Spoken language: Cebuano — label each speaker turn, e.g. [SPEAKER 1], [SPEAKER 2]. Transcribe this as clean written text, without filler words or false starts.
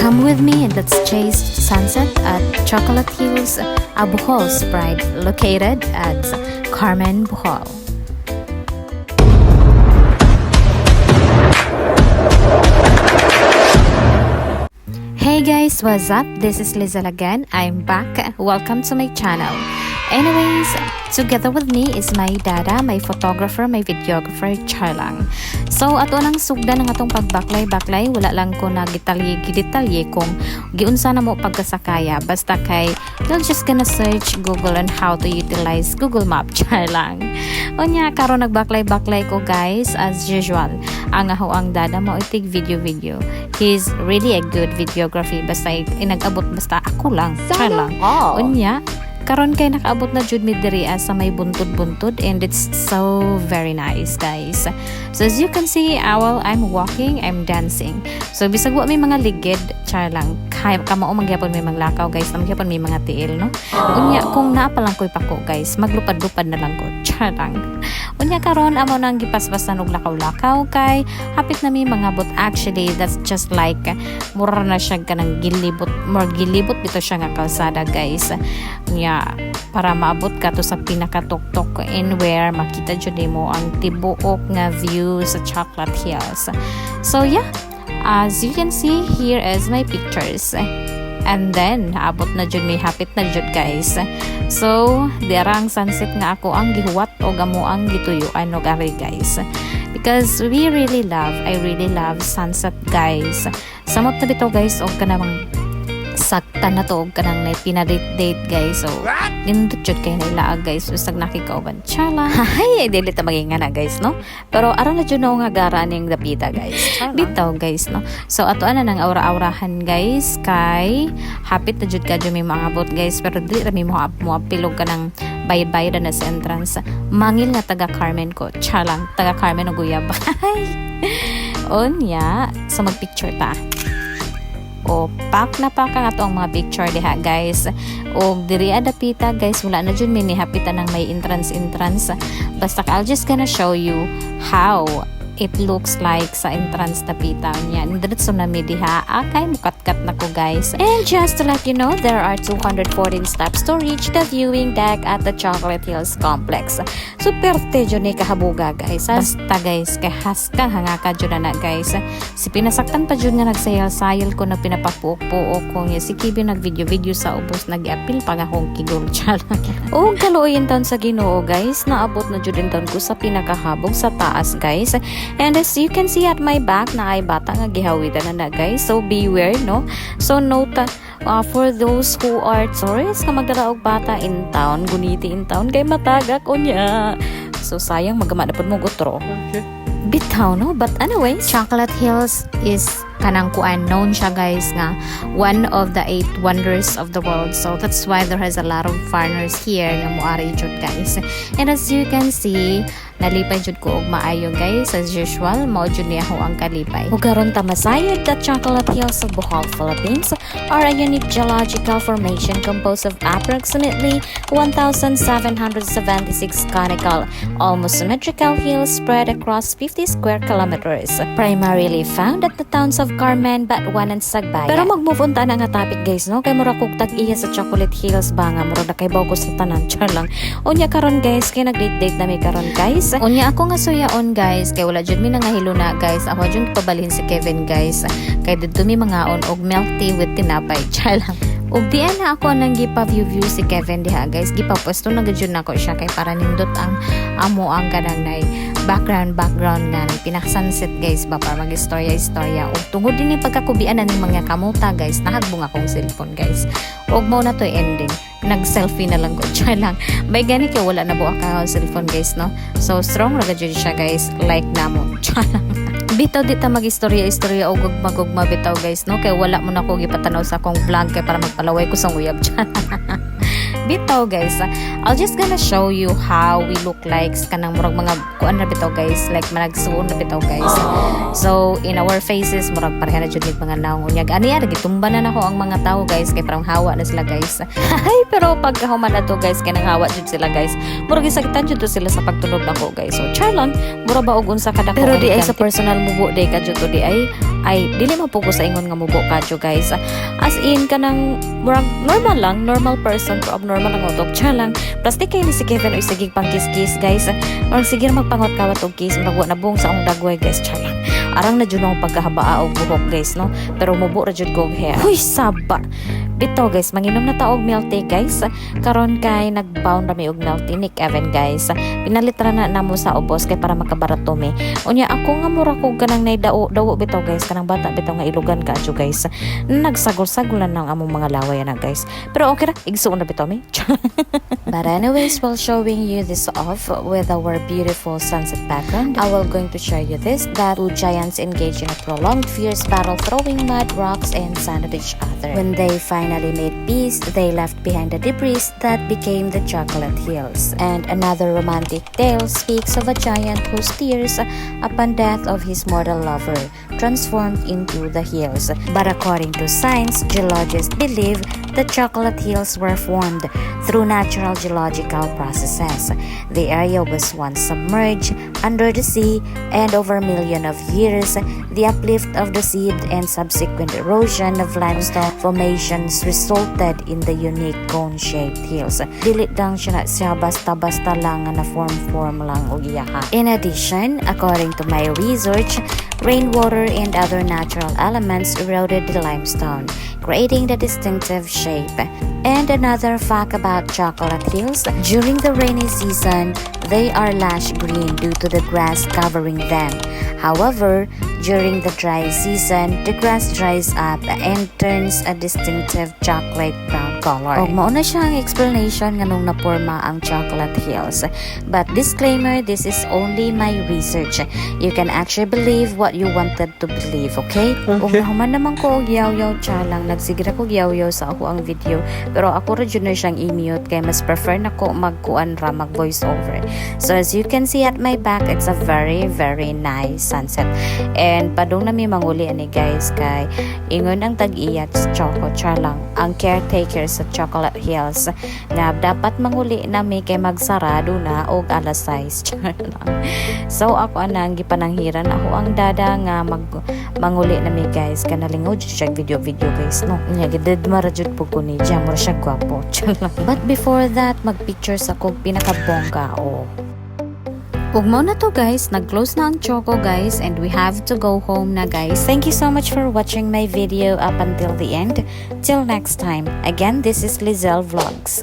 [SPEAKER 1] Come with me and let's chase sunset at Chocolate Hills, a Bohol's Pride, located at Carmen, Bohol. Hey guys, what's up? This is Liezel again. I'm back. Welcome to my channel. Anyways, together with me is my dada, my photographer, my videographer, Charlang. So, ato nang sugdan ang atong pagbaklay-baklay. Wala lang ko nagitalye, gidetalye kung giunsa na mo pagkasakaya. Basta kay, you're just gonna search Google on how to utilize Google Map, Charlang. Unya, karon nagbaklay-baklay ko, guys, as usual. Ang aho ang dada mo itig video-video. He's really a good videography. Basta inag-abot, basta ako lang. Charlang.
[SPEAKER 2] All.
[SPEAKER 1] Unya, karon kay nakaabot na jud mi diri sa may buntod-buntod and it's so very nice, guys. So as you can see, while I'm walking, I'm dancing. So bisag wa may mga ligid, char lang, kay kamao man gyapon may maglakaw, guys, na magyapon may mga tiil, no. Unya kung naa pa lang ko'y pako, guys, maglupad-lupad na lang ko, char lang. Unya karon amo nang gipaspasan og lakaw-lakaw kay hapit na mi mangabot. Actually, that's just like mura na siya kanang gilibot, more gilibot bitaw siya nga kalsada, guys. Unya para maabot ka to sa pinakatuktok and where makita jud nimo ang tibuok nga view sa Chocolate Hills. So yeah, as you can see, here is my pictures. And then, naabot na jud mi, hapit na jud, guys. So, dira ang sunset nga ako ang gihuwat o amo ang gituyuan og ari, guys. Because we really love, I really love sunset, guys. Samot na bitaw, guys, og kanang sakta na to og kanang na pinadate-date, guys. So, nindot jud kay na ilaag, guys. Usag nakikauban. Chala. Hay, dili ta maging na, guys, no? Pero aron na jud na nga gara ning dapita, guys. Bitaw, guys, no? So, ato ana nang aura-aurahan, guys, kay hapit na jud kadyo may mga guys, pero dili ra mi mo apilog ka ng bayad-bayad na sa entrance. Mangil nga taga Carmen ko. Chalang, taga Carmen og uyab. Unya, so magpicture ta. O pak na pak ang ato ang mga picture diha, guys. O diri dapita, guys, wala na jud mi nihapitan ng may entrance entrance. Basta I'll just gonna show you how it looks like sa entrance dapita niya. Diretso na mi diha. Akay mukatkat na ko, guys. And just to let you know, there are 214 steps to reach the viewing deck at the Chocolate Hills Complex. So perte jud ni kahabuga, guys. Basta, guys, kay haskang hangaka jud na, guys. Si pinasaktan pa jud nga nagsayal-sayal ko na pinapapuok-puok ko niya. Si Kibi nag-video-video sa ubos, nag-apil pa nga akong kigol. O kaluoyin taon sa Ginoo, guys, naabot na jud taon ko sa pinakahabog sa taas, guys. And as you can see at my back na ay bata nga gihawitan na na, guys. So beware, no? So note for those who are tourists nga magdala og bata in town, guniti in town kay matagak unya. So sayang magama na pud mo gutro.
[SPEAKER 2] Okay.
[SPEAKER 1] Bitaw, no? But anyways, Chocolate Hills is kanang kuan, known siya, guys, nga one of the eight wonders of the world. So that's why there has a lot of foreigners here nga moari jud, guys. And as you can see, nalipay jud ko og maayo, guys. As usual, mao jud niya ako ang kalipay. Ug karon ta masayod, the Chocolate Hills of Bohol, Philippines are a unique geological formation composed of approximately 1,776 conical, almost symmetrical hills spread across 50 square kilometers, primarily found at the towns of Carmen, Batuan, and Sagbayan. Pero mag-move on ta na nga topic, guys, no? Kay mura kog tag-iya sa Chocolate Hills ba nga mura na kay ko sa tanan, char lang. Unya karon, guys, kay nag-date date na mi karon, guys. Unya ako nga suyaon, guys, kay wala jud mi nangahiluna, guys. Ako jud pabalhin si Kevin, guys. Kay didto mi mangaon og milk tea with tinapay, char lang. Ug diyan na ako nang gipa view view si Kevin diha, guys. Gipapwesto na gyud nako siya kay para nindot ang amo ang kanang nay background background nga nay pinaka sunset, guys, ba para mag-istorya istorya. Ug tungod din ni pagkakubian na ning mga kamuta, guys, nahagbong akong cellphone, guys. Ug mao na to ending. Nag-selfie na lang ko. Char lang. Bay gani kay wala na buak ka cellphone, guys, no. So strong ra gyud siya, guys. Like namo. Char lang. Bitaw di ta mag-istorya-istorya o gugma-gugma bitaw, guys, no, kay wala mo na ko gipatanaw sa akong vlog kay para magpalaway ko sa uyab dyan. Bitaw, guys, I'll just gonna show you how we look like kanang murag mga kuan na bitaw, guys, like managsuon na bitaw, guys. So in our faces murag pareha na jud mig mga naong. Unyag ani ara gitumba na nako ang mga tao, guys, kay parang hawa na sila, guys. Ay, pero pagkahuman na to, guys, kay nang hawa jud sila, guys, murag gisakitan jud to sila sa pagtunog nako, guys. So char lang, mura ba og unsa kada. Pero di ay sa personal mubo day ka jud to di ay. Ay, dili man po ko sa ingon nga mubo kadyo, guys. As in, kanang murag normal lang, normal person pero abnormal ang utok. Char lang. Plastic kay ni si Kevin oy, sige pang kiss-kiss, guys. Murag sige ra magpangot kawat og kiss, murag wa na buong sa akong dagway, guys. Char lang. Arang na jud akong pagkahabaa og buhok, guys, no. Pero mubo ra jud ko og hair. Huy, saba. Bitaw, guys, manginom na ta og milk tea, guys. Karon kay nagbound ra mi og milk tea ni Kevin, guys. Pinalit ra na namo sa ubos kay para makabarato mi. Unya ako nga mura ko kanang nay dawo dawo bitaw, guys, kanang bata bitaw nga ilugan kaadyo, guys. Nagsagol-sagol na ng among mga laway na, guys. Pero okay ra, igsuon na bitaw mi. But anyways, while showing you this off with our beautiful sunset background, I will going to show you this, that two giants engage in a prolonged fierce battle, throwing mud, rocks, and sand at each other. When they finally made peace, they left behind the debris that became the Chocolate Hills. And another romantic tale speaks of a giant whose tears upon death of his mortal lover transformed into the hills. But according to science, geologists believe the Chocolate Hills were formed through natural geological processes. The area was once submerged under the sea, and over a million of years, the uplift of the sea and subsequent erosion of limestone formations resulted in the unique cone-shaped hills. Dili lang siya na siya basta-basta lang nga na form-form lang og iyaha. In addition, according to my research, rainwater and other natural elements eroded the limestone, creating the distinctive shape. And another fact about Chocolate Hills, during the rainy season, they are lush green due to the grass covering them. However, during the dry season, the grass dries up and turns a distinctive chocolate brown color. Og mao na siya ang explanation nganong naporma ang Chocolate Hills. But disclaimer, this is only my research. You can actually believe what you wanted to believe, okay? Ug nahuman naman ko og yaw-yaw, cha lang, nagsigira ko og yaw-yaw sa ako ang video. Pero ako ra jud na siyang i-mute kay mas prefer nako magkuan ra, mag voice over. So as you can see at my back, it's a very very nice sunset. And padung na mi manguli ani, guys, kay ingon ang tag-iya sa Choco, char lang, ang caretaker sa Chocolate Hills nga dapat manguli nami kay magsarado na og alas 6. Char lang. So ako anang gipananghiran ako ang dada nga mag manguli nami, guys, kanalingaw jud siya video video, guys, no. Nya gidedma ra jud pud ko ni diya, mura siya gwapo. Char lang. But before that, mag-picture sa kog pinakabongga oh. Ug mao na to, guys, nag-close na ang Choco, guys, and we have to go home na, guys. Thank you so much for watching my video up until the end. Till next time. Again, this is Lizelle Vlogs.